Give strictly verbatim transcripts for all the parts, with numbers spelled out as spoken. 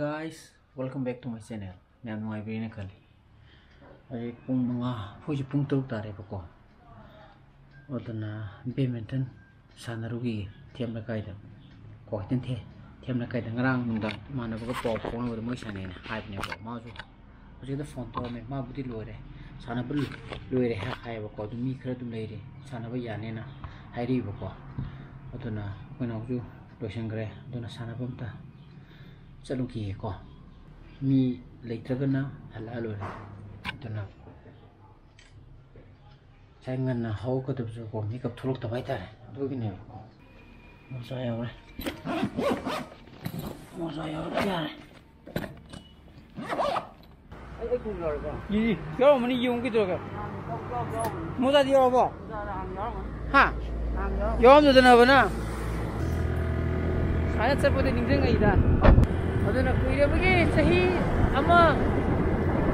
Guys, welcome back to my channel. ꯃꯌꯥꯝ ꯅꯨꯡꯉꯥꯏꯕꯤꯔꯦꯅ ꯈꯜꯂꯤ꯫ ꯍꯧꯖꯤꯛ ꯄꯨꯡ ꯃꯉꯥ, ꯍꯧꯖꯤꯛ ꯄꯨꯡ ꯇꯔꯨꯛ ꯇꯥꯔꯦꯕꯀꯣ꯫ ꯑꯗꯨꯅ badminton ꯁꯥꯟꯅꯔꯨꯈꯤꯒꯦ ꯊꯦꯝ ꯂꯩꯀꯥꯏꯗ꯫ ꯀ꯭ꯋꯥꯀꯩꯊꯦꯜ ꯊꯦ-, ꯊꯦꯝ ꯂꯩꯀꯥꯏꯗ ꯉꯔꯥꯡ ꯅꯨꯡꯗꯥꯡ ꯏꯃꯥꯟꯅꯕꯒ ꯄꯥꯎ ꯐꯥꯎꯅꯕꯗ ꯃꯣꯏ ꯁꯥꯟꯅꯩꯅ ꯍꯥꯏꯕꯅꯦꯕ꯫ ꯃꯥꯁꯨ ꯍꯧꯖꯤꯛꯇ ꯐꯣꯟ ꯇꯧꯔꯝꯃꯦ꯫ ꯃꯥꯕꯨꯗꯤ ꯂꯣꯏꯔꯦ, ꯁꯥꯟꯅꯕ ꯂꯣꯏꯔꯦ ꯍꯥꯏꯌꯦꯕꯀꯣ꯫ ꯑꯗꯨ ꯃꯤ ꯈꯔ ꯑꯗꯨꯝ ꯂꯩꯔꯤ, ꯁꯥꯟꯅꯕ ꯌꯥꯅꯦꯅ ꯍꯥꯏꯔꯤꯕꯀꯣ꯫ ꯑꯗꯨꯅ ꯑꯩꯈꯣꯏ ꯅꯥꯎꯁꯨ ꯂꯣꯏꯁꯤꯟꯈ꯭ꯔꯦ꯫ ꯑꯗꯨꯅ ꯁꯥꯟꯅꯕ ꯑꯝꯇ ꯆꯠꯂꯨꯈꯤꯒꯦꯀꯣ꯫ ꯃꯤ ꯂꯩꯇ꯭ꯔꯒꯅ ꯍꯜꯂꯛꯑ ꯂꯣꯏꯔꯦ꯫ ꯑꯗꯨꯅ ꯉꯁꯥꯏ ꯉꯟꯅ ꯍꯧꯒꯠꯀꯗꯕꯁꯨ ꯀꯣ, ꯃꯤꯀꯞ ꯊꯣꯛꯂꯛꯇꯕ ꯍꯥꯏꯇꯥꯔꯦ꯫ ꯑꯗꯨꯒꯤꯅꯦꯕꯀꯣ꯫ ꯃꯣꯖꯥ ꯌꯧꯔꯦ꯫ ꯃꯣꯖꯥ ꯌꯧꯔꯦ, ꯌꯥꯔꯦ꯫ ꯌꯥꯎꯔꯝꯃꯅꯤ, ꯌꯦꯡꯉꯨ ꯀꯩꯗꯧꯔꯒꯦ꯫ ꯃꯣꯖꯥꯗꯤ ꯌꯥꯎꯔꯕꯣ? ꯍꯥ? ꯌꯥꯎꯔꯝꯗꯗꯅꯕ ꯅꯪ? ꯁꯨꯃꯥꯏꯅ ꯆꯠꯄꯗꯤ ꯅꯤꯡꯁꯤꯡꯉꯛꯏꯗ꯫ ꯑꯗꯨꯅ ꯀꯨꯏꯔꯕꯒꯤ ꯆꯍꯤ ꯑꯃ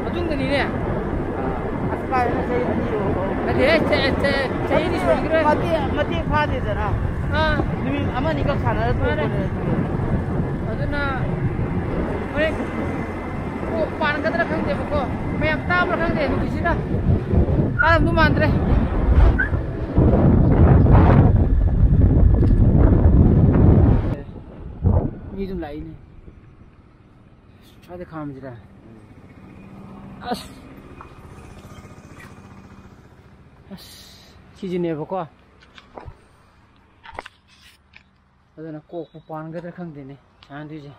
ꯃꯇꯨꯡꯗꯅꯤꯅꯦ꯫ ꯑꯁ, ꯀꯥꯏꯗꯅꯣ ꯆꯍꯤ ꯑꯅꯤ ꯑꯍꯨꯝ꯫ ꯅꯠꯇꯦꯍꯦ, ꯆ-, ꯆ-, ꯆꯍꯤ ꯑꯅꯤ ꯁꯨꯔꯝꯈꯤꯔꯣꯏ꯫ ꯃꯇꯦꯛ, ꯃꯇꯦꯛ ꯐꯥꯗꯦꯗꯅ꯫ ꯑꯥ꯫ ꯅꯨꯃꯤꯠ ꯑꯃ ꯑꯅꯤꯈꯛ ꯁꯥꯟꯅꯔ ꯃꯥꯅꯦ꯫ ꯇꯣꯛꯄꯅꯦ꯫ ꯑꯗꯨꯅ ꯍꯣꯔꯦꯟ ꯀꯣꯛ ꯄꯥꯟꯒꯗ꯭ꯔꯥ ꯈꯪꯗꯦꯕꯀꯣ꯫ ꯃꯌꯥꯝ ꯇꯥꯕ꯭ꯔꯥ ꯈꯪꯗꯦ ꯅꯨꯡꯁꯤꯠꯁꯤꯅ꯫ ꯇꯥꯔꯝꯗꯧ ꯃꯥꯟꯗ꯭ꯔꯦ꯫ ꯃꯤ ꯑꯗꯨꯝ ꯂꯥꯛꯏꯅꯦ꯫ ꯁ꯭ꯋꯥꯏꯗ ꯈꯥꯝꯁꯤꯔꯥ? ꯑꯁ꯫ ꯑꯁ꯫ ꯁꯤꯁꯤꯅꯦꯕꯀꯣ꯫ ꯑꯗꯨꯅ ꯀꯣꯛꯄꯨ ꯄꯥꯟꯒꯗ꯭ꯔꯥ ꯈꯪꯗꯦꯅꯦ ꯁꯥꯟꯅꯗꯣꯏꯁꯦ꯫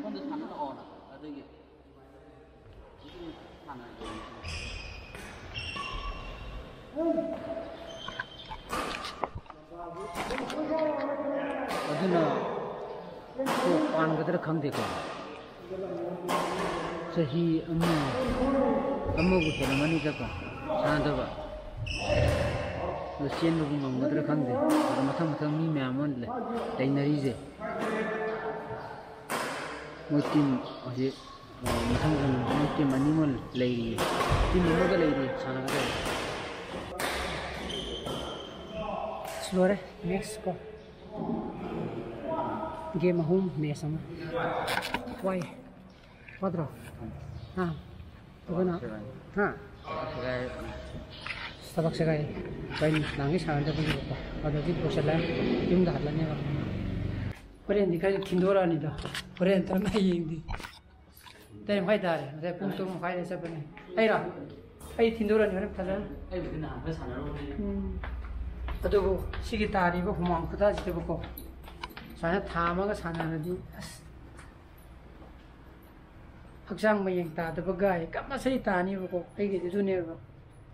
ꯁꯣꯝꯗ ꯁꯥꯟꯅꯔꯛꯑꯣꯅ꯫ ꯑꯗꯨꯒꯤ ꯑꯗꯨꯅ ꯀꯣꯛ ꯄꯥꯟꯒꯗ꯭ꯔꯥ ꯈꯪꯗꯦꯀꯣ꯫ ꯆꯍꯤ ꯑꯃ, ꯑꯃꯕꯨ ꯍꯦꯜꯂꯝꯃꯅꯤꯗꯀꯣ ꯁꯥꯟꯅꯗꯕ꯫ ꯑꯗꯣ ꯆꯦꯟꯕꯕꯨ ꯉꯝꯒꯗ꯭ꯔꯥ ꯈꯪꯗꯦ꯫ ꯑꯗꯣ ꯃꯊꯪ ꯃꯊꯪ ꯃꯤ ꯃꯌꯥꯝ ꯑꯃ ꯂꯩ-, ꯂꯩꯅꯔꯤꯁꯦ꯫ ꯃꯣꯏ ꯇꯤꯝ ꯍꯧꯖꯤꯛ, ꯑ, ꯃꯊꯪ ꯃꯊꯪ ꯇꯤꯝ ꯑꯅꯤ ꯑꯃ ꯂꯩꯔꯤꯌꯦ꯫ ꯇꯤꯝ ꯑꯃꯒ ꯂꯩꯔꯤ ꯁꯥꯟꯅꯒꯗꯕ꯫ ꯑꯁ, ꯂꯣꯏꯔꯦ꯫ ꯅꯦꯛꯁ ꯀꯣ꯫ ꯒꯦꯝ ꯑꯍꯨꯝ, ꯃꯦꯠꯆ ꯑꯃ꯫ ꯋꯥꯏ꯫ ꯋꯥꯗ꯭ꯔꯣ? ꯍꯥ? ꯑꯗꯨꯅ, ꯍꯥ? ꯊꯕꯛꯁꯦ ꯀꯥꯏ? ꯑꯩꯈꯣꯏ ꯅꯍꯥꯟꯒꯩ ꯁꯥꯟꯅꯗꯕꯒꯤꯀꯣ꯫ ꯑꯗꯒꯤ ꯄꯨꯁꯜꯂꯦ, ꯌꯨꯝꯗ ꯍꯜꯂꯅꯦꯕ꯫ ꯍꯣꯔꯦꯟꯗꯤ ꯈꯔ ꯊꯤꯟꯗꯣꯔꯛꯑꯅꯤꯗꯣ꯫ ꯍꯣꯔꯦꯟ ꯅꯠꯇ꯭ꯔꯒ ꯍꯌꯦꯡꯗꯤ꯫ ꯇꯔꯦꯠ ꯃꯈꯥꯏ ꯇꯥꯔꯦ꯫ ꯉꯁꯥꯏ ꯄꯨꯡ ꯇꯔꯨꯛ ꯃꯈꯥꯏꯗ ꯆꯠꯄꯅꯦ꯫ ꯑꯩꯔꯣ? ꯑꯩ ꯊꯤꯟꯗꯣꯔꯛꯑꯅꯤ ꯍꯣꯔꯦꯟ ꯐꯖꯅ꯫ ꯑꯩꯕꯨꯗꯤ ꯅꯍꯥꯟ ꯈꯔ ꯁꯥꯟꯅꯔꯨꯕꯅꯦ꯫ ꯎꯝ꯫ ꯑꯗꯨꯕꯨ ꯁꯤꯒꯤ ꯇꯥꯔꯤꯕ ꯍꯨꯃꯥꯡ ꯈꯨꯇꯥꯁꯤꯗꯕꯀꯣ, ꯁꯨꯃꯥꯏꯅ ꯊꯥ ꯑꯃꯒ ꯁꯥꯟꯅꯔꯗꯤ, ꯑꯁ, ꯍꯛꯆꯥꯡ ꯃꯌꯦꯡ ꯇꯥꯗꯕꯒ ꯍꯦꯛ ꯀꯝꯄꯜꯁꯔꯤ ꯇꯥꯅꯤꯕꯀꯣ꯫ ꯑꯩꯒꯤꯗꯤ ꯑꯗꯨꯅꯦꯕ꯫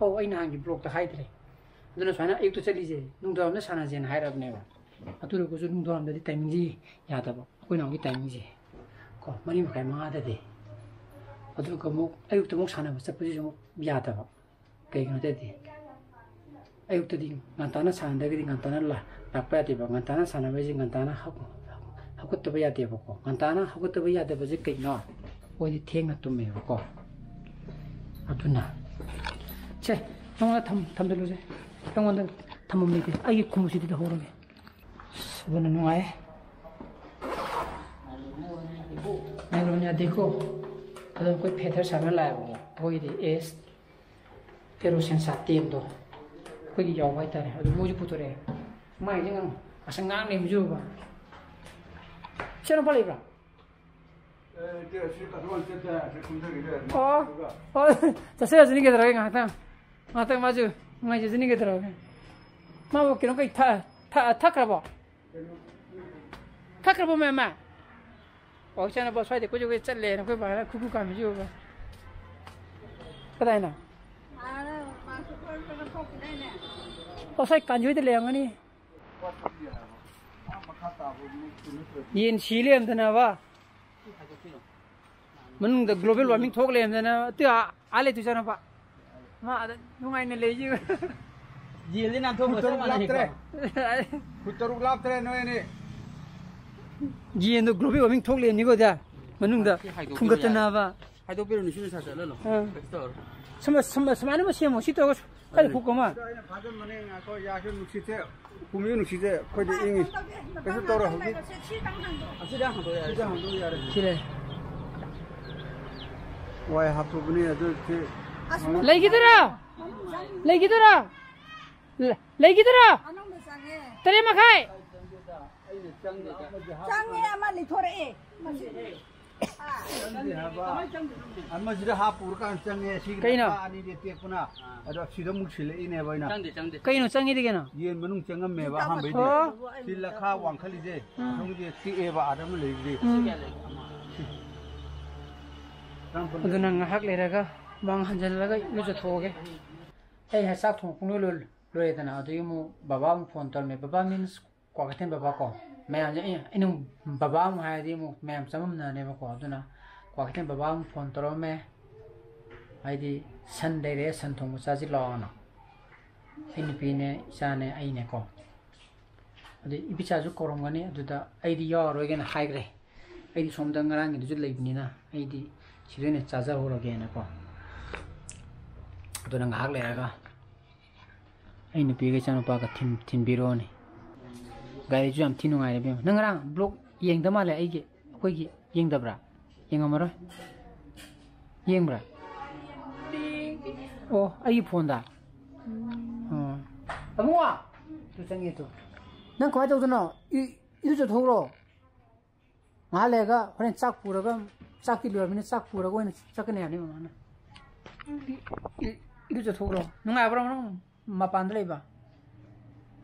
ꯑꯧ, ꯑꯩ ꯅꯍꯥꯟꯒꯤ ꯕ꯭ꯂꯣꯛꯇ ꯍꯥꯏꯗ꯭ꯔꯦ꯫ ꯑꯗꯨꯅ ꯁꯨꯃꯥꯏꯅ ꯑꯌꯨꯛꯇ ꯆꯠꯂꯤꯁꯦ, ꯅꯨꯡꯗꯥꯡꯋꯥꯏꯔꯝꯗ ꯁꯥꯟꯅꯁꯦꯅ ꯍꯥꯏꯔꯕꯅꯦꯕ꯫ ꯑꯗꯨ ꯑꯣꯏꯔꯒꯁꯨ ꯅꯨꯡꯗꯥꯡꯋꯥꯏꯔꯝꯗꯗꯤ ꯇꯥꯏꯃꯤꯡꯁꯤ ꯌꯥꯗꯕ, ꯑꯩꯈꯣꯏ ꯅꯍꯥꯟꯒꯤ ꯇꯥꯏꯃꯤꯡꯁꯦ ꯀꯣ, ꯃꯔꯤ ꯃꯈꯥꯏ ꯃꯉꯥꯗꯗꯤ꯫ ꯑꯗꯨꯒ ꯑꯃꯨꯛ ꯑꯌꯨꯛꯇ ꯑꯃꯨꯛ ꯁꯥꯟꯅꯕ ꯆꯠꯄꯁꯤꯁꯨ ꯑꯃꯨꯛ ꯌꯥꯗꯕ꯫ ꯀꯩꯒꯤꯅꯣ ꯍꯥꯏꯗꯤ, ꯑꯌꯨꯛꯇꯗꯤ ꯉꯟꯇꯥꯅ ꯁꯥꯟꯅꯗ꯭ꯔꯒꯗꯤ ꯉꯟꯇꯥꯅ ꯂꯥ-, ꯂꯥꯛꯄ ꯌꯥꯗꯦꯕ꯫ ꯉꯟꯇꯥꯅ ꯁꯥꯟꯅꯕ ꯍꯥꯏꯁꯦ ꯉꯟꯇꯥꯅ ꯍꯧ-, ꯍꯧꯒꯠꯇꯕ ꯌꯥꯗꯦꯕꯀꯣ꯫ ꯉꯟꯇꯥꯅ ꯍꯧꯒꯠꯇꯕ ꯌꯥꯗꯕꯁꯦ ꯀꯩꯅꯣ? ꯑꯩꯈꯣꯏꯗꯤ ꯊꯦꯡꯅ ꯇꯨꯝꯃꯦꯕꯀꯣ꯫ ꯑꯗꯨꯅ, ꯁꯦ, ꯅꯉꯣꯟꯗ ꯊꯝ-, ꯊꯝꯖꯜꯂꯨꯁꯦ꯫ ꯑꯩꯉꯣꯟꯗ ꯊꯝꯐꯝ ꯂꯩꯇꯦ꯫ ꯑꯩꯒꯤ ꯈꯨꯃꯨꯛꯁꯤꯗꯤ ꯂꯧꯍꯧꯔꯒꯦ꯫ ꯑꯁ, ꯑꯗꯨꯅ ꯅꯨꯡꯉꯥꯏ꯫ ꯅꯥꯏꯂꯣꯟ ꯌꯥꯗꯦꯀꯣ꯫ ꯑꯗꯣ ꯑꯩꯈꯣꯏ ꯐꯦꯗꯔ ꯁꯥꯟꯅ ꯂꯥꯛꯑꯦꯕꯀꯣ꯫ ꯑꯩꯈꯣꯏꯒꯤꯗꯤ ꯑꯦꯁ ꯀꯦꯔꯣꯁꯤꯟ ꯁꯥꯇꯦꯟꯗꯣ ꯑꯩꯈꯣꯏꯒꯤ ꯌꯥꯎꯕ ꯍꯥꯏꯇꯥꯔꯦ꯫ ꯑꯗꯨ ꯃꯣꯏꯁꯨ ꯄꯨꯊꯣꯔꯛꯑꯦ꯫ ꯃꯥꯏꯁꯦ ꯉꯥꯡ-, ꯉꯁꯪ ꯉꯥꯡ ꯂꯩꯕꯁꯨ ꯎꯕ꯫ ꯏꯆꯥꯅꯨꯄꯥ ꯂꯩꯕ꯭ꯔꯥ? ꯑꯣ, ꯑꯣ, ꯆꯠꯆꯔꯁꯤꯅꯤ ꯀꯩꯗꯧꯔꯒꯦ ꯉꯥꯏꯍꯥꯛꯇꯪ꯫ ꯉꯥꯏꯍꯥꯛꯇꯪ ꯃꯥꯁꯨ ꯅꯨꯡꯉꯥꯏꯖꯁꯤꯅꯤ ꯀꯩꯗꯧꯔꯒꯦ꯫ ꯃꯥꯕꯨ ꯀꯩꯅꯣ ꯀꯩ ꯊ-, ꯊ-, ꯊꯛꯈ꯭ꯔꯕꯣ? ꯊꯛꯈ꯭ꯔꯕꯣ ꯃꯦꯝꯃ? ꯑꯣ, ꯏꯆꯥꯅꯨꯄꯥ ꯁ꯭ꯋꯥꯏꯗ ꯀꯣꯏꯆꯠ ꯀꯣꯏꯆꯠ ꯆꯠꯂꯦꯅ ꯑꯩꯈꯣꯏ ꯕꯥꯅ ꯈꯨ ꯈꯨ ꯀꯥꯝꯃꯤꯁꯤ ꯎꯕ꯭ꯔꯥ? ꯀꯗꯥꯏꯅꯣ? ꯑꯣ, ꯁ꯭ꯋꯥꯏ ꯀꯥꯟꯖꯣꯏꯗ ꯂꯩꯔꯝꯒꯅꯤ꯫ ꯌꯦꯟ ꯁꯤ ꯂꯩꯔꯝꯗꯅꯕ꯫ ꯃꯅꯨꯡꯗ global warming ꯊꯣꯛ ꯂꯩꯔꯝꯗꯅ꯫ ꯑꯗꯨ ꯑꯥ, ꯑꯥ ꯂꯩꯇꯣꯏ ꯆꯥꯅꯕ꯫ ꯃꯥ ꯑꯗ ꯅꯨꯡꯉꯥꯏꯅ ꯂꯩꯁꯤ꯫ ꯌꯦꯜꯂꯤ ꯅꯥꯟꯊꯣꯛꯄ ꯆꯞ ꯃꯥꯟꯅꯩꯀꯣ꯫ ꯐꯨꯠ ꯇꯔꯨꯛ ꯂꯥꯞꯇ꯭ꯔꯦ꯫ ꯅꯣꯏ ꯑꯅꯤ꯫ ꯌꯦꯟꯗꯣ global warming ꯊꯣꯛꯂꯦꯕꯅꯤꯀꯣ, ꯑꯗ ꯃꯅꯨꯡꯗ ꯁꯤ ꯍꯥꯏꯗꯣꯛꯄꯤꯔꯣ ꯌꯥꯔꯦ꯫ ꯐꯨꯡꯒꯠꯇꯅꯕ꯫ ꯍꯥꯏꯗꯣꯛꯄꯤꯔꯨꯅꯨ, ꯁꯤ ꯅꯨꯡꯁꯥ ꯆꯠꯍꯜꯂꯣ꯫ ꯑꯥ꯫ ꯀꯩꯁꯨ ꯇꯧꯔꯣꯏ꯫ ꯁꯨꯝ-, ꯁꯨꯝ-, ꯁꯨꯃꯥꯏꯅ ꯑꯃ ꯁꯦꯝꯃꯣ, ꯁꯤ ꯇꯧꯔꯒ ꯁꯨꯝ ꯈꯔ ꯐꯨꯛꯀꯣ ꯑꯃ꯫ ꯑꯗꯣ ꯑꯩꯅ ꯐꯥꯖꯟꯕꯅꯦ, ꯉꯥꯏꯈꯣ, ꯌꯥꯁꯨ ꯅꯨꯡꯁꯤꯠꯁꯦ, ꯀꯨꯝꯕꯤ ꯅꯨꯡꯁꯤꯠꯁꯦ ꯑꯩꯈꯣꯏꯗꯤ ꯏꯪꯉꯤ꯫ ꯀꯩꯁꯨ ꯇꯧꯔꯣꯏ ꯍꯧꯖꯤꯛ꯫ ꯑꯁꯤꯗ ꯍꯥꯡꯗꯣꯛ ꯌꯥꯔꯦ꯫ ꯁꯤꯗ ꯍꯥꯡꯗꯣꯛ ꯌꯥꯔꯦ꯫ ꯁꯤ ꯂꯩ꯫ ꯋꯥꯏ ꯍꯥꯞꯊꯣꯛꯄꯅꯦ ꯑꯗꯨ ꯁꯤ꯫ ꯂꯩꯈꯤꯗꯣꯏꯔꯣ? ꯂꯩꯈꯤꯗꯣꯏꯔꯣ? ꯂ-, ꯂꯩꯈꯤꯗꯣꯏꯔꯣ? ꯃꯅꯨꯡꯗ ꯆꯪꯉꯦ꯫ ꯇꯔꯦꯠ ꯃꯈꯥꯏ꯫ ꯆꯪꯉꯦ, ꯑꯃ ꯂꯩꯊꯣꯔꯛꯑꯦ꯫ ꯃꯁꯤ꯫ ꯆꯪꯗꯦ ꯍꯥꯏꯕ꯫ ꯑꯃꯁꯤꯗ ꯍꯥꯞꯄꯨꯔꯀꯥꯟꯗ ꯆꯪꯉꯦ, ꯁꯤꯒꯤ ꯀꯩꯅꯣ? ꯂꯈꯥ ꯑꯅꯤꯗꯤ ꯇꯦꯛꯄꯅ꯫ ꯑꯗꯣ ꯁꯤꯗ ꯑꯃꯨꯛ ꯁꯤꯜꯂꯛꯏꯅꯦꯕ ꯑꯩꯅ꯫ ꯆꯪꯗꯦ, ꯆꯪꯗꯦ꯫ ꯀꯩꯅꯣ ꯆꯪꯉꯤꯗꯤ ꯀꯩꯅꯣ? ꯌꯦꯟ ꯃꯅꯨꯡ ꯆꯪꯉꯝꯃꯦꯕ ꯑꯍꯥꯟꯕꯩꯗꯤ꯫ ꯑꯣ꯫ ꯁꯤ ꯂꯈꯥ ꯋꯥꯡꯈꯠꯂꯤꯁꯦ, ꯎꯝ꯫ ꯑꯁꯣꯝꯒꯤꯁꯦ ꯇꯦꯛꯑꯦꯕ, ꯑꯥꯗ ꯑꯃ ꯂꯩꯕꯗꯤ꯫ ꯎꯝ꯫ ꯁꯤ꯫ ꯑꯗꯨꯅ ꯉꯥꯏꯍꯥꯛ ꯂꯩꯔꯒ ꯃꯥꯡ ꯍꯟꯖꯜꯂꯒ ꯏꯔꯨꯖꯊꯣꯛꯑꯒꯦ꯫ ꯑꯩ ꯉꯁꯥꯏ ꯆꯥꯛ ꯊꯣꯡ ꯄꯨꯡꯂꯣꯏ ꯂꯣꯏ-, ꯂꯣꯏꯔꯦꯗꯅ꯫ ꯑꯗꯨꯗꯒꯤ ꯑꯃꯨꯛ ꯕꯕꯥ ꯑꯃꯨꯛ phone ꯇꯧꯔꯝꯃꯦ꯫ ꯕꯕꯥ means ꯀ꯭ꯋꯥꯀꯩꯊꯦꯜ ꯕꯕꯥ ꯀꯣ꯫ ꯃꯌꯥꯝꯁꯦ ꯑꯩꯅ, ꯑꯩꯅ ꯕꯕꯥ ꯑꯃꯨꯛ ꯍꯥꯏꯔꯗꯤ ꯑꯃꯨꯛ ꯃꯌꯥꯝ ꯆꯃꯝꯅꯅꯦꯕꯀꯣ꯫ ꯑꯗꯨꯅ ꯀ꯭ꯋꯥꯀꯩꯊꯦꯜ ꯕꯕꯥ ꯑꯃꯨꯛ phone ꯇꯧꯔꯛꯑꯝꯃꯦ꯫ ꯍꯥꯏꯗꯤ ꯁꯟ ꯂꯩꯔꯦ, ꯁꯟ ꯊꯣꯡꯕ ꯆꯥꯁꯤ ꯂꯥꯛꯑꯣꯅ꯫ ꯑꯩ ꯅꯨꯄꯤꯅꯦ, ꯏꯆꯥꯅꯦ, ꯑꯩꯅꯦꯀꯣ꯫ ꯑꯗꯩ ꯏꯕꯤꯆꯥꯁꯨ ꯀꯧꯔꯝꯒꯅꯤ꯫ ꯑꯗꯨꯗ ꯑꯩꯗꯤ ꯌꯥꯎꯔꯔꯣꯏꯒꯦꯅ ꯍꯥꯏꯈ꯭ꯔꯦ꯫ ꯑꯩꯗꯤ ꯁꯣꯝꯗ ꯉꯔꯥꯡꯒꯤꯗꯨꯁꯨ ꯂꯩꯕꯅꯤꯅ ꯑꯩꯗꯤ ꯁꯤꯗ ꯑꯣꯏꯅ ꯆꯥꯖꯍꯧꯔꯒꯦꯅꯀꯣ꯫ ꯑꯗꯨꯅ ꯉꯥꯏꯍꯥꯛ ꯂꯩꯔꯒ ꯑꯩ ꯅꯨꯄꯤꯒ ꯏꯆꯥꯅꯨꯄꯥꯒ ꯊꯤꯟ-, ꯊꯤꯟꯕꯤꯔꯛꯑꯣꯅꯦ꯫ ꯒꯥꯔꯤꯁꯨ ꯌꯥꯝ ꯊꯤ ꯅꯨꯡꯉꯥꯏꯔꯦ ꯏꯕꯦꯝꯃ꯫ ꯅꯪ ꯉꯔꯥꯡ vlog ꯌꯦꯡꯗ ꯃꯥꯜꯂꯦ ꯑꯩꯒꯤ, ꯑꯩꯈꯣꯏꯒꯤ꯫ ꯌꯦꯡꯗꯕ꯭ꯔꯥ? ꯌꯦꯡꯉꯝꯃꯔꯣꯏ? ꯌꯦꯡꯕ꯭ꯔꯥ? ꯑꯣ, ꯑꯩꯒꯤ phoneꯗ? ꯑꯣ꯫ ꯑꯕꯨꯡꯉꯣ! ꯇꯨ ꯆꯪꯉꯦ ꯇꯨ꯫ ꯅꯪ ꯀꯃꯥꯏꯅ ꯇꯧꯗꯣꯏꯅꯣ? ꯏ-, ꯏꯔꯨꯖꯊꯣꯛꯎꯔꯣ꯫ ꯉꯥꯏꯍꯥꯛ ꯂꯩꯔꯒ ꯍꯣꯔꯦꯟ ꯆꯥꯛ ꯄꯨꯔꯒ, ꯆꯥꯛꯇꯤ ꯂꯣꯏꯔꯕꯅꯤꯅ ꯆꯥꯛ ꯄꯨꯔꯒ ꯑꯣꯏꯅ ꯆꯠꯀꯅꯤ ꯍꯥꯏꯕꯅꯤ ꯃꯃꯥꯅ꯫ E-, E-, ꯏꯔꯨꯖꯊꯣꯛꯎꯔꯣ꯫ ꯅꯨꯡꯉꯥꯏꯕ꯭ꯔꯣ ꯅꯪ ꯃꯄꯥꯟꯗ ꯂꯩꯕ?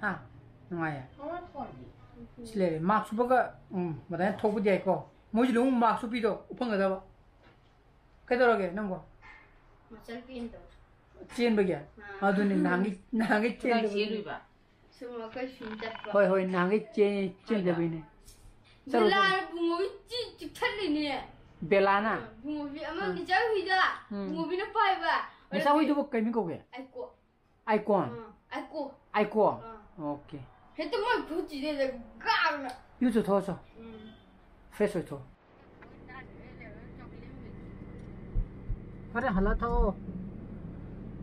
ꯍꯥ? ꯅꯨꯡꯉꯥꯏꯌꯦ? ꯁꯤ ꯂꯩꯔꯦ꯫ Mask ꯎꯞꯄꯒ, ꯎꯝ, ꯃꯗꯥꯏꯅ ꯊꯣꯛꯄꯗꯤ ꯌꯥꯏꯀꯣ꯫ ꯃꯣꯏꯁꯨ ꯑꯗꯨꯝ mask ꯎꯞꯄꯤꯗꯣ ꯎꯞꯐꯝꯒꯗꯕ꯫ ꯀꯩꯗꯧꯔꯒꯦ ꯅꯪꯕꯣ? ꯃꯁꯜ ꯄꯦꯟ ꯇꯧ꯫ ꯆꯦꯟꯕꯒꯤ? ꯑꯥ꯫ ꯑꯗꯨꯅꯤ ꯅꯍꯥꯟꯒꯩ, ꯅꯍꯥꯟꯒꯩ ꯅꯪ ꯆꯦꯟꯗꯕꯒꯤ꯫ ꯆꯦꯜꯂꯨꯏꯕ? ꯁꯨꯝ ꯑꯩꯈꯣꯏ ꯁꯨꯝ ꯆꯠꯄ꯫ ꯍꯣꯏ, ꯍꯣꯏ, ꯅꯍꯥꯟꯒꯩ ꯆꯦꯟ-, ꯆꯦꯟꯗꯕꯩꯅꯦ꯫ ꯆꯠꯂꯣ, ꯕꯦꯂꯥꯅ ꯆꯠꯂꯣ꯫ ꯕꯨꯡꯉꯣꯒꯤ ꯆꯤ ꯆꯤꯛꯊꯠꯂꯤꯅꯦ꯫ ꯕꯦꯂꯥꯅ? ꯑꯥ, ꯕꯨꯡꯉꯣꯕꯤ ꯑꯃ ꯑꯥ꯫ ꯅꯤꯆꯥ ꯍꯨꯏꯗꯣ꯫ ꯎꯝ꯫ ꯕꯨꯡꯉꯣꯕꯤꯅ ꯄꯥꯏꯕ꯫ ꯅꯤꯆꯥ ꯍꯨꯏꯗꯨꯕꯨ ꯀꯩ ꯃꯤꯡ ꯀꯧꯒꯦ? ꯑꯥꯏꯀꯣ꯫ Icon? ꯑꯥ꯫ ꯑꯥꯏꯀꯣ꯫ ꯑꯥꯏꯀꯣ? ꯑꯥ꯫ ꯑꯣꯀꯦ꯫ ꯍꯦꯛꯇ ꯃꯣꯏ ꯐꯨꯠꯁꯤꯗꯩꯗ ꯒꯥꯡꯅ꯫ ꯏꯔꯨꯖꯊꯣꯛꯑꯁꯣ꯫ ꯎꯝ꯫ ꯐ꯭ꯔꯦꯁ ꯑꯣꯏꯊꯣꯛꯑꯣ꯫ ꯐꯔꯦ, ꯍꯜꯂꯛꯑ ꯊꯛꯑꯣ꯫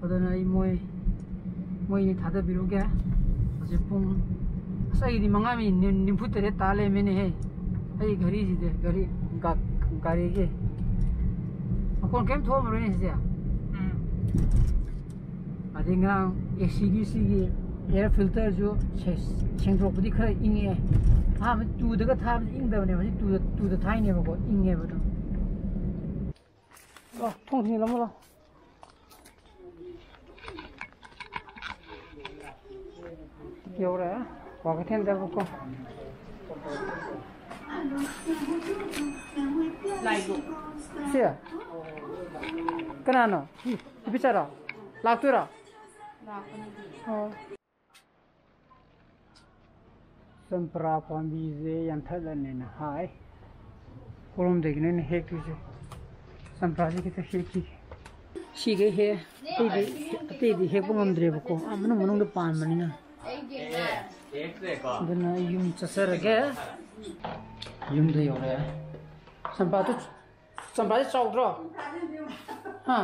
ꯑꯗꯨꯅ ꯑꯩ ꯃꯣꯏ, ꯃꯣꯏ ꯑꯅꯤ ꯊꯥꯗꯕꯤꯔꯨꯒꯦ꯫ ꯍꯧꯖꯤꯛ ꯄꯨꯡ, ꯑꯁ, ꯑꯩꯗꯤ ꯃꯉꯥ ꯃꯤꯅꯤꯠ ꯅꯤ-, ꯅꯤꯐꯨ ꯇꯔꯦꯠ ꯇꯥ ꯂꯩꯔꯝꯃꯦꯅꯦꯍꯦ꯫ ꯑꯩ ꯘꯔꯤꯁꯤꯗꯤ, ꯘꯔꯤ, ꯒꯥ-, ꯒꯥꯔꯤꯒꯤ ꯃꯈꯣꯟ ꯀꯩꯝ ꯊꯣꯛꯑꯝꯃꯔꯣꯏꯅꯦ ꯁꯤꯗꯤ꯫ ꯎꯝ꯫ ꯑꯗꯩ ꯉꯔꯥꯡ ꯑꯦꯁꯤꯒꯤ ꯁꯤꯒꯤ ꯑꯦꯌꯔ ꯐꯤꯜꯇꯔꯁꯨ ꯁꯦ-, ꯁꯦꯡꯗꯣꯛꯄꯗꯤ ꯈꯔ ꯏꯪꯉꯛꯑꯦ꯫ ꯑꯍꯥꯟꯕ ꯇꯨꯗꯒ ꯊꯥꯕꯗꯤ ꯏꯪꯗꯕꯅꯦꯕ, ꯍꯧꯖꯤꯛ ꯇꯨꯗ, ꯇꯨꯗ ꯊꯥꯏꯅꯦꯕꯀꯣ, ꯏꯪꯉꯦꯕ ꯑꯗꯨꯝ꯫ ꯑꯣ, ꯊꯣꯡ ꯊꯤꯡꯖꯤꯜꯂꯝꯃꯣ ꯂꯥꯎ꯫ ꯌꯧꯔꯦ꯫ ꯀ꯭ꯋꯥꯀꯩꯊꯦꯜꯗꯕꯀꯣ꯫ ꯁꯤ? ꯀꯅꯥꯅꯣ? ꯅꯨꯄꯤꯆꯥꯔꯣ? ꯂꯥꯛꯇꯣꯏꯔꯣ? ꯑꯣ꯫ ꯆꯝꯄ꯭ꯔꯥ ꯄꯥꯝꯕꯤꯁꯦ ꯌꯥꯟꯊꯠꯂꯅꯦꯅ ꯍꯥꯏ꯫ ꯀꯔꯣꯝꯗꯒꯤꯅꯣ ꯑꯩꯅ ꯍꯦꯛꯇꯣꯏꯁꯦ? ꯆꯝꯄ꯭ꯔꯥꯁꯦ ꯈꯤꯇ ꯍꯦꯛꯈꯤꯒꯦ꯫ ꯁꯤꯈꯩ ꯍꯦꯛ, ꯑꯇꯩꯗꯤ, ꯑꯇꯩꯗꯤ ꯍꯦꯛꯄ ꯉꯝꯗ꯭ꯔꯦꯕꯀꯣ, ꯑꯥ ꯃꯅꯨꯡ ꯃꯅꯨꯡꯗ ꯄꯥꯟꯕꯅꯤꯅ꯫ ꯑꯗꯨꯅ ꯑꯩ ꯌꯨꯝ ꯆꯠꯆꯔꯒꯦ꯫ ꯌꯨꯝꯗ ꯌꯧꯔꯦ꯫ ꯆꯝꯄ꯭ꯔꯥꯗꯨ, ꯆꯝꯄ꯭ꯔꯥꯁꯦ ꯆꯥꯎꯗ꯭ꯔꯣ? ꯍꯥ?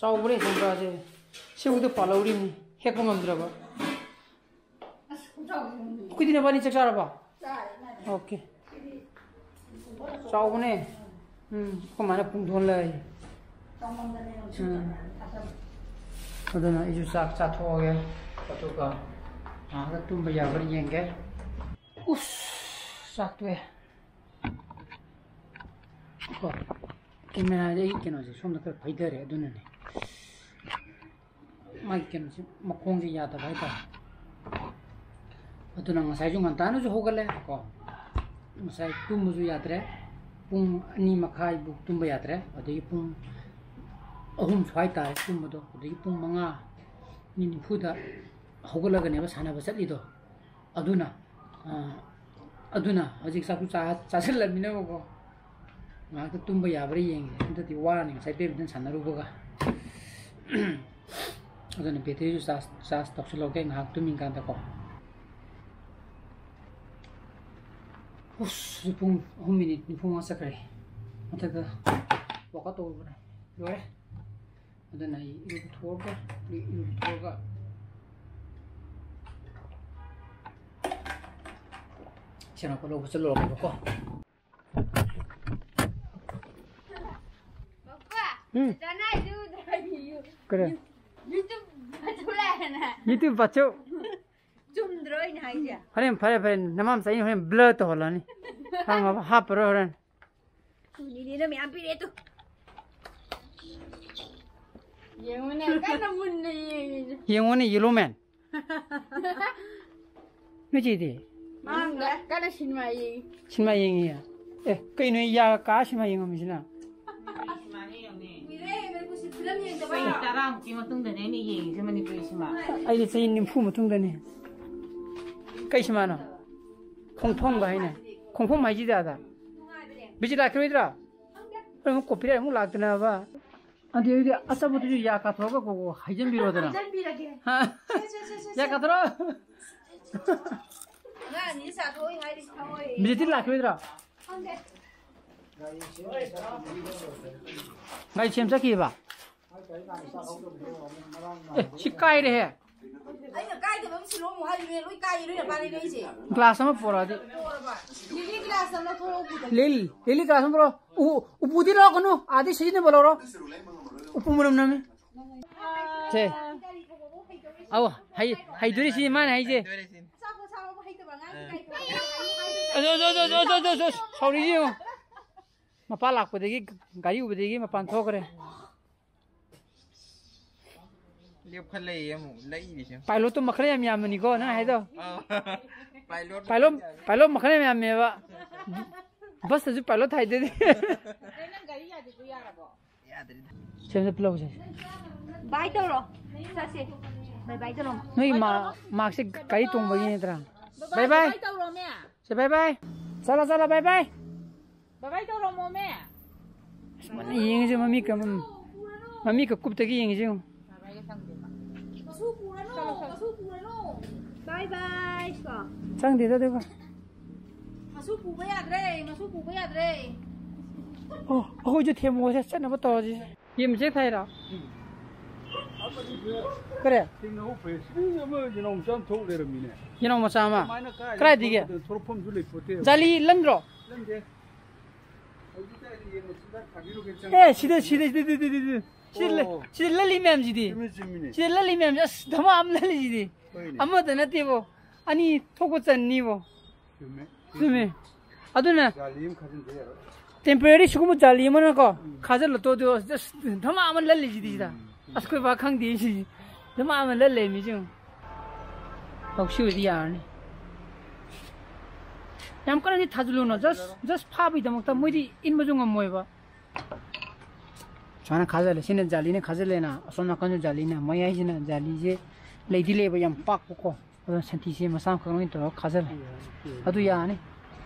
ꯆꯥꯎꯕꯅꯦ ꯆꯝꯄ꯭ꯔꯥꯁꯦ꯫ ꯁꯤꯕꯨꯗꯤ ꯄꯥꯜꯍꯧꯔꯤꯕꯅꯤ, ꯍꯦꯛꯄ ꯉꯝꯗ꯭ꯔꯕ꯫ ꯑꯩꯈꯣꯏꯗꯤ ꯅꯕꯥꯅꯤ ꯆꯥꯛ ꯆꯥꯔꯕꯣ? ꯆꯥꯔꯦ, ꯏꯃꯥꯅ꯫ ꯑꯣꯀꯦ꯫ ꯁꯤꯗꯤ ꯆꯥꯎꯕꯅꯦ꯫ ꯎꯝ, ꯑꯩꯈꯣꯏ ꯃꯥꯅ ꯄꯨꯡ ꯊꯣꯟ ꯂꯩ꯫ ꯆꯥꯎꯃꯟꯗꯅ ꯌꯥꯝ ꯎꯝ꯫ ꯁꯤꯟꯗꯅ ꯊꯥꯗꯕ꯫ ꯑꯗꯨꯅ ꯑꯩꯁꯨ ꯆꯥꯛ ꯆꯥꯊꯣꯛꯑꯒꯦ꯫ ꯑꯗꯨꯒ ꯉꯥꯏꯍꯥꯛꯇ ꯇꯨꯝꯕ ꯌꯥꯕ꯭ꯔꯥ ꯌꯦꯡꯒꯦ꯫ ꯎꯁ, ꯆꯥꯛ ꯇꯣꯛꯑꯦ꯫ ꯀꯣ, ꯀꯦꯃꯦꯔꯥꯁꯦ ꯑꯩ ꯀꯩꯅꯣꯁꯦ ꯁꯣꯝꯗ ꯈꯔ ꯐꯩꯊꯔꯦ, ꯑꯗꯨꯅꯅꯦ꯫ ꯃꯥꯒꯤ ꯀꯩꯅꯣꯁꯦ, ꯃꯈꯣꯡꯁꯦ ꯌꯥꯗꯕ ꯍꯥꯏꯇꯥꯔꯦ꯫ ꯑꯗꯨꯅ ꯉꯁꯥꯏꯁꯨ ꯉꯟꯇꯥꯅꯁꯨ ꯍꯧꯒꯠꯂꯦ ꯀꯣ꯫ ꯉꯁꯥꯏ ꯇꯨꯝꯕꯁꯨ ꯌꯥꯗ꯭ꯔꯦ꯫ ꯄꯨꯡ ꯑꯅꯤ ꯃꯈꯥꯏꯕꯨꯛ ꯇꯨꯝꯕ ꯌꯥꯗ꯭ꯔꯦ꯫ ꯑꯗꯒꯤ ꯄꯨꯡ ꯑꯍꯨꯝ ꯁ꯭ꯋꯥꯏ ꯇꯥꯔꯦ ꯇꯨꯝꯕꯗꯣ꯫ ꯑꯗꯒꯤ ꯄꯨꯡ ꯃꯉꯥ ꯃꯤꯅꯤꯠ ꯅꯤꯐꯨꯗ ꯍꯧꯒꯠꯂꯒꯅꯦꯕ ꯁꯥꯟꯅꯕ ꯆꯠꯂꯤꯗꯣ꯫ ꯑꯗꯨꯅ, ꯑ, ꯑꯗꯨꯅ ꯍꯧꯖꯤꯛ ꯆꯥꯛꯁꯨ ꯆꯥ-, ꯆꯥꯁꯤꯜꯂꯕꯅꯤꯅꯕꯀꯣ꯫ ꯉꯥꯏꯍꯥꯛꯇ ꯇꯨꯝꯕ ꯌꯥꯕ꯭ꯔꯥ ꯌꯦꯡꯒꯦ꯫ ꯍꯟꯗꯛꯇꯤ ꯋꯥꯔꯅꯤ ꯉꯁꯥꯏ badminton ꯁꯥꯟꯅꯔꯨꯕꯒ꯫ ꯑꯗꯨꯅ ꯕꯦꯇ꯭ꯔꯤꯁꯨ ꯆꯥꯔꯖ ꯆꯥꯔꯖ ꯇꯧꯁꯤꯜꯍꯧꯒꯦ ꯉꯥꯏꯍꯥꯛ ꯇꯨꯝꯃꯤꯀꯥꯟꯗꯀꯣ꯫ ꯎꯁ, ꯍꯧꯖꯤꯛ ꯄꯨꯡ ꯑꯍꯨꯝ ꯃꯤꯅꯤꯠ ꯅꯤꯐꯨ ꯃꯉꯥ ꯆꯠꯈ꯭ꯔꯦ꯫ ꯃꯊꯛꯇ ꯋꯥꯛ ꯑꯥꯎꯠ ꯇꯧꯔꯨꯕꯅꯦ꯫ ꯂꯣꯏꯔꯦ꯫ ꯑꯗꯨꯅ ꯑꯩ ꯏꯔꯨꯊꯣꯛꯑꯒ ꯏꯔꯨꯊꯣꯛꯑꯒ ꯁꯦꯅꯥꯄꯥꯇꯤ ꯂꯧꯕ ꯆꯠꯂꯨꯔꯒꯦꯕꯀꯣ꯫ ꯎꯝ꯫ ꯀꯔꯤ? YouTube ꯄꯥꯊꯣꯛ꯫ ꯆꯨꯝꯗ꯭ꯔꯣ ꯑꯩꯅ ꯍꯥꯏꯁꯦ? ꯍꯣꯔꯦꯟ ꯐꯔꯦ ꯐꯔꯦ, ꯅꯃꯥ ꯃꯆꯥ ꯑꯩꯅ ꯍꯣꯔꯦꯟ ꯕ꯭ꯂꯔ ꯇꯧꯍꯜꯂꯅꯤ꯫ ꯈꯪꯉꯕ? ꯍꯥꯞꯄꯔꯣꯏ ꯍꯣꯔꯦꯟ꯫ ꯀꯨꯂꯤꯅꯤꯅ ꯃꯌꯥꯝ ꯄꯤꯔꯛꯑꯦ ꯇꯨ꯫ ꯌꯦꯡꯉꯨꯅꯦ, ꯀꯟꯅ ꯃꯨꯟꯅ ꯌꯦꯡꯉꯤꯅꯦ꯫ ꯌꯦꯡꯉꯨꯅꯦ, yellow man꯫ ꯅꯣꯏ ꯆꯦꯗꯤ? ꯃꯥꯡꯗ꯭ꯔꯦ꯫ ꯀꯟꯅ ꯁꯤꯅꯦꯃꯥ ꯌꯦꯡꯉꯤ꯫ ꯁꯤꯅꯦꯃꯥ ꯌꯦꯡꯉꯤ? ꯑꯦ, ꯀꯩꯅꯣ ꯌꯥ ꯀꯥ ꯁꯤꯅꯦꯃꯥ ꯌꯦꯡꯉꯝꯃꯤꯁꯤꯅ? ꯀꯨꯏꯔꯦ, ꯃꯩꯀꯨꯁꯤ ꯐꯤꯂꯝ ꯌꯦꯡꯗꯕ꯫ ꯆꯍꯤ ꯇꯔꯥꯃꯨꯛꯀꯤ ꯃꯇꯨꯡꯗꯅꯦ ꯑꯩꯅ ꯌꯦꯡꯉꯤꯁꯦ ꯃꯅꯤꯄꯨꯔꯤ ꯁꯤꯃꯥ꯫ ꯑꯩꯗꯤ ꯆꯍꯤ ꯅꯤꯐꯨ ꯃꯇꯨꯡꯗꯅꯦ꯫ ꯀꯩ ꯁꯤꯃꯥꯅꯣ? ꯈꯣꯡꯐꯝꯒ ꯍꯥꯏꯅꯦ꯫ ꯈꯣꯡꯐꯝ ꯍꯥꯏꯁꯤꯗꯤ ꯑꯗ꯫ ꯅꯨꯡꯉꯥꯏꯕꯅꯦ꯫ ꯕꯤꯖꯤ ꯂꯥꯛꯈꯤꯔꯣꯏꯗ꯭ꯔꯥ? ꯈꯪꯗꯦ꯫ ꯑꯩ ꯑꯃꯨꯛ ꯀꯣꯄꯤꯔꯥꯏꯠ ꯑꯃꯨꯛ ꯂꯥꯛꯇꯅꯕ꯫ ꯑꯗꯨ ꯑꯣꯏꯔꯗꯤ ꯑꯆꯥꯄꯣꯠꯇꯨꯁꯨ ꯌꯥ ꯀꯥꯊꯣꯛꯑꯒ ꯀꯣ ꯀꯣ ꯍꯩꯖꯟꯕꯤꯔꯣꯗꯅ꯫ ꯍꯩꯖꯟꯕꯤꯔꯒꯦ꯫ ꯍꯥ? ꯁꯦ, ꯁꯦ, ꯁꯦ, ꯁꯦ, ꯌꯥ ꯁꯦ꯫ ꯀꯥꯊꯣꯔꯛꯑꯣ꯫ ꯑꯉꯥꯡ ꯑꯅꯤ ꯆꯥꯊꯣꯛꯑꯣꯏ ꯍꯥꯏꯔꯤꯁꯤ ꯊꯑꯣꯏ꯫ ꯕꯤꯖꯤꯇꯤ ꯂꯥꯛꯈꯤꯔꯣꯏꯗ꯭ꯔꯣ? ꯈꯪꯗꯦ꯫ ꯒꯥꯔꯤ ꯁꯦꯝ ꯆꯠꯈꯤꯕ? ꯑꯦ, ꯁꯤ ꯀꯥꯏꯔꯦꯍꯦ꯫ ꯑꯩꯅ ꯀꯥꯏꯗꯕ ꯑꯃ ꯁꯤꯜꯂꯣ ꯑꯃꯨꯛ ꯍꯥꯏꯔꯤꯅꯦ, ꯂꯣꯏ ꯀꯥꯏꯔꯦ, ꯂꯣꯏꯅ ꯄꯥꯏꯔꯦ ꯑꯩꯁꯦ꯫ ꯒ꯭ꯂꯥꯁ ꯑꯃ ꯄꯣꯔꯛꯑꯗꯤ꯫ ꯄꯣꯔꯕ? ꯂꯤꯂꯤ ꯒ꯭ꯂꯥꯁ ꯑꯃ ꯂꯧꯊꯣꯔꯛꯑꯣ ꯄꯨꯗ꯫ ꯂꯤꯂꯤ, ꯂꯤꯂꯤ ꯒ꯭ꯂꯥꯁ ꯑꯃ ꯄꯣꯔꯛꯑꯣ꯫ ꯎ, ꯎꯄꯨꯗꯤ ꯂꯧꯔꯛꯀꯅꯨ, ꯑꯥꯗꯩ ꯁꯤꯖꯤꯟꯅꯕ ꯂꯧꯔꯣ꯫ ꯎꯄꯨ ꯃꯅꯝ ꯅꯝꯃꯤ꯫ ꯁꯦ꯫ ꯑꯧ, ꯍꯩ-, ꯍꯩꯗꯣꯔꯤꯁꯤ ꯃꯥꯅ ꯍꯥꯏꯁꯦ꯫ ꯍꯩꯗꯣꯔꯤꯁꯤꯅꯤ꯫ ꯑꯆꯥꯄꯣꯠ ꯆꯥꯕ ꯍꯩꯇꯕ ꯑꯉꯥꯡꯒꯤ ꯀꯥꯏ ꯊꯣꯛꯑꯒ ꯑꯁ, ꯑꯁ, ꯑꯁ, ꯁꯥꯎꯔꯤꯁꯤ ꯌꯦꯡꯉꯨ꯫ ꯃꯄꯥ ꯂꯥꯛꯄꯗꯒꯤ, ꯒꯥꯔꯤ ꯎꯕꯗꯒꯤ ꯃꯄꯥꯟ ꯊꯣꯛꯈ꯭ꯔꯦ꯫ ꯂꯦꯞꯈꯠꯂꯛꯏ ꯑꯃꯨꯛ ꯂꯩꯔꯤꯁꯦ꯫ ꯄꯥꯏꯂꯣꯠꯇꯣ ꯃꯈꯜ ꯌꯥꯝ ꯌꯥꯝꯕꯅꯤꯀꯣ ꯅꯪ ꯍꯥꯏꯗꯣ꯫ ꯑꯥ꯫ ꯄꯥꯏꯂꯣꯠ ꯄꯥꯏꯂꯣꯠ, ꯃꯈꯜ ꯌꯥꯝꯃꯦ꯫ ꯄꯥꯏꯂꯣꯠ ꯃꯈꯜ ꯌꯥꯝ ꯌꯥꯝꯃꯦꯕ꯫ ꯕꯁꯇꯁꯨ ꯄꯥꯏꯂꯣꯠ ꯊꯥꯏꯗꯨꯗꯤ꯫ ꯅꯪ ꯒꯥꯔꯤ ꯌꯥꯗ꯭ꯔꯤꯗꯣ ꯌꯥꯔꯕꯣ? ꯌꯥꯗ꯭ꯔꯤꯗ꯫ ꯁꯦꯝꯗ ꯄꯨꯂꯧꯁꯦ꯫ ꯕꯥꯏ ꯇꯧꯔꯣ꯫ ꯆꯠꯁꯦ꯫ ꯕꯥꯏ ꯕꯥꯏ ꯇꯧꯔꯣ꯫ ꯅꯣꯏ ꯃꯥ-, ꯃꯥꯛꯁꯦ ꯒꯥꯔꯤ ꯇꯣꯡꯕꯒꯤ ꯅꯠꯇ꯭ꯔꯥ? ꯕꯥꯏ ꯕꯥꯏ꯫ ꯕꯥꯏ ꯇꯧꯔꯣꯃꯦ꯫ ꯁꯦ ꯕꯥꯏ ꯕꯥꯏ꯫ ꯆꯠꯂꯣ ꯆꯠꯂꯣ ꯕꯥꯏ ꯕꯥꯏ꯫ ꯕꯥꯏ ꯕꯥꯏ ꯇꯧꯔꯣꯃꯣꯃꯦ꯫ ꯑꯁ, ꯃꯥꯅ ꯌꯦꯡꯉꯤꯁꯦ ꯃꯃꯤꯠꯀ, ꯃꯃꯤꯠꯀ ꯀꯨꯞꯇꯒꯤ ꯌꯦꯡꯉꯤꯁꯦ ꯌꯦꯡꯉꯨ꯫ ꯕꯥꯏ ꯕꯥꯏꯒ ꯁꯪꯗꯦꯕ꯫ ꯃꯁꯨ ꯄꯨꯔꯅꯨ꯫ ꯕꯥꯏ ꯕꯥꯏ ꯀꯣ꯫ ꯆꯪꯗꯦꯗ ꯑꯗꯨꯒ꯫ ꯃꯁꯨ ꯄꯨꯕ ꯌꯥꯗ꯭ꯔꯦ, ꯃꯁꯨ ꯄꯨꯕ ꯌꯥꯗ꯭ꯔꯦ꯫ ꯑꯣ, ꯑꯩꯈꯣꯏꯁꯨ ꯊꯦꯝꯃꯣꯁꯦ ꯆꯠꯅꯕ ꯇꯧꯔꯁꯤ꯫ ꯌꯦꯟ ꯃꯆꯦꯠ ꯊꯥꯏꯔꯣ? ꯀꯔꯤ? ꯊꯦꯡꯅꯍꯧ ꯐꯩ꯫ ꯁꯤꯗꯤ ꯑꯃ ꯌꯦꯅꯥꯎ ꯃꯆꯥ ꯑꯃ ꯊꯣꯛ ꯂꯩꯔꯝꯃꯤꯅꯦ꯫ ꯌꯦꯅꯥꯎ ꯃꯆꯥ ꯑꯃ? ꯀꯃꯥꯏꯅ ꯀꯥꯏꯗ ꯀꯗꯥꯏꯗꯒꯤ? ꯊꯣꯛꯂꯛꯄꯗ ꯊꯣꯛꯂꯛꯐꯝꯁꯨ ꯂꯩꯄꯣꯠꯇꯦ꯫ ꯖꯥꯂꯤ ꯂꯟꯗ꯭ꯔꯣ? ꯂꯟꯗꯦ꯫ ꯍꯧꯖꯤꯛꯇ ꯑꯩꯅ ꯌꯦꯟ ꯃꯆꯤꯟꯖꯥꯛ ꯊꯥꯕꯤꯔꯨꯒꯦ ꯆꯪꯉꯛꯄ꯫ ꯑꯦ, ꯁꯤꯗ, ꯁꯤꯗ, ꯁꯤꯗ, ꯁꯤꯗ, ꯁꯤꯗ, ꯁꯤꯗ꯫ ꯁꯤꯗ ꯂ-, ꯑꯣ꯫ ꯁꯤꯗ ꯂꯜꯂꯤ ꯃꯌꯥꯝꯁꯤꯗꯤ꯫ ꯆꯨꯝꯃꯤ, ꯆꯨꯝꯃꯤꯅꯦ꯫ ꯁꯤꯗ ꯂꯜꯂꯤ ꯃꯌꯥꯝꯁꯤ, ꯑꯁ, ꯙꯃꯥ ꯑꯃ ꯂꯜꯂꯤꯁꯤꯗꯤ꯫ ꯍꯣꯏꯅꯦ꯫ ꯑꯃꯗ ꯅꯠꯇꯦꯕꯣ꯫ ꯑꯅꯤ ꯊꯣꯛꯄ ꯆꯟꯅꯤꯕꯣ꯫ ꯆꯨꯝꯃꯦ꯫ ꯆꯨꯝꯃꯦ꯫ ꯑꯗꯨꯅ ꯖꯥꯂꯤ ꯑꯃ ꯈꯥꯖꯤꯟꯗ ꯌꯥꯔꯣꯏ꯫ Temporary ꯁꯤꯒꯨꯝꯕ ꯖꯥꯂꯤ ꯑꯃꯅꯀꯣ, ꯎꯝ꯫ ꯈꯥꯖꯤꯜꯂꯣ ꯇꯣ, ꯑꯗꯨ just ꯙꯃꯥ ꯑꯃ ꯂꯜꯂꯤꯁꯤꯗꯤ ꯁꯤꯗ꯫ ꯎꯝ꯫ ꯑꯁ, ꯑꯩꯈꯣꯏ ꯕꯥ ꯈꯪꯗꯦ ꯁꯤ꯫ ꯙꯃꯥ ꯑꯃ ꯂꯜꯂꯦ ꯃꯤꯁꯤꯡ꯫ ꯂꯧꯁꯤ ꯑꯣꯏꯗꯤ ꯌꯥꯔꯅꯤ꯫ ꯌꯥꯝ ꯀꯟꯅꯗꯤ ꯊꯥꯖꯤꯜꯂꯨꯅꯨ, just, just ꯐꯥꯕꯒꯤꯗꯃꯛꯇ ꯃꯣꯏꯗꯤ ꯏꯟꯕꯁꯨ ꯉꯝꯃꯣꯏꯕ꯫ ꯁꯨꯃꯥꯏꯅ ꯈꯥꯖꯤꯜꯂꯦ, ꯁꯤꯅ ꯖꯥꯂꯤꯅ ꯈꯥꯖꯤꯜꯂꯦꯅ, ꯑꯁꯣꯝ ꯅꯥꯀꯟꯁꯨ ꯖꯥꯂꯤꯅ, ꯃꯌꯥꯏꯁꯤꯅ ꯖꯥꯂꯤꯁꯦ ꯂꯩꯗꯤ ꯂꯩꯕ ꯌꯥꯝ ꯄꯥꯛꯄꯀꯣ, ꯑꯗꯨꯅ ꯁꯟꯊꯤꯁꯦ ꯃꯆꯥ ꯑꯃꯈꯛ ꯂꯣꯏ ꯇꯧꯔꯒ ꯈꯥꯖꯤꯜꯂꯦ꯫ ꯑꯗꯨ ꯌꯥꯔꯅꯤ,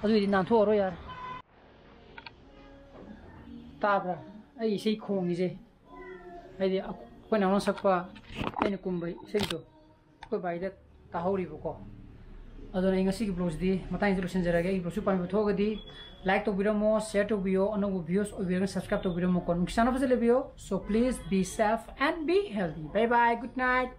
ꯑꯗꯨꯏꯗꯤ ꯅꯥꯟꯊꯣꯛꯑꯔꯣꯏ ꯌꯥꯔꯦ꯫ ꯇꯥꯕ꯭ꯔꯥ? ꯑꯩ ꯏꯁꯩ ꯈꯣꯡꯉꯤꯁꯦ, ꯍꯥꯏꯗꯤ ꯑꯩꯈꯣꯏ ꯅꯥꯎꯅ ꯁꯛꯄ, ꯑꯩꯅ ꯀꯨꯝꯕ ꯏꯁꯩꯗꯣ꯫ ꯑꯩꯈꯣꯏ ꯕꯥꯏꯗ ꯇꯥꯍꯧꯔꯤꯕꯀꯣ꯫ ꯑꯗꯨꯅ ꯑꯩ ꯉꯁꯤꯒꯤ vlogꯁꯤꯗꯤ ꯃꯇꯥꯡꯁꯤꯗ ꯂꯣꯏꯁꯤꯟꯖꯔꯒꯦ꯫ ꯑꯩꯒꯤ vlogꯁꯤ ꯄꯥꯝꯕꯤꯕ ꯊꯣꯛꯑꯒꯗꯤ like ꯇꯧꯕꯤꯔꯝꯃꯣ, share ꯇꯧꯕꯤꯌꯣ, ꯑꯅꯧꯕ views ꯑꯣꯏꯕꯤꯔꯒꯅ subscribe ꯇꯧꯕꯤꯔꯝꯃꯣꯀꯣ꯫ ꯅꯨꯡꯁꯤ ꯆꯥꯟꯅꯕ ꯐꯖꯅ ꯂꯩꯕꯤꯌꯣ꯫ So please be safe and be healthy. Bye bye, good night.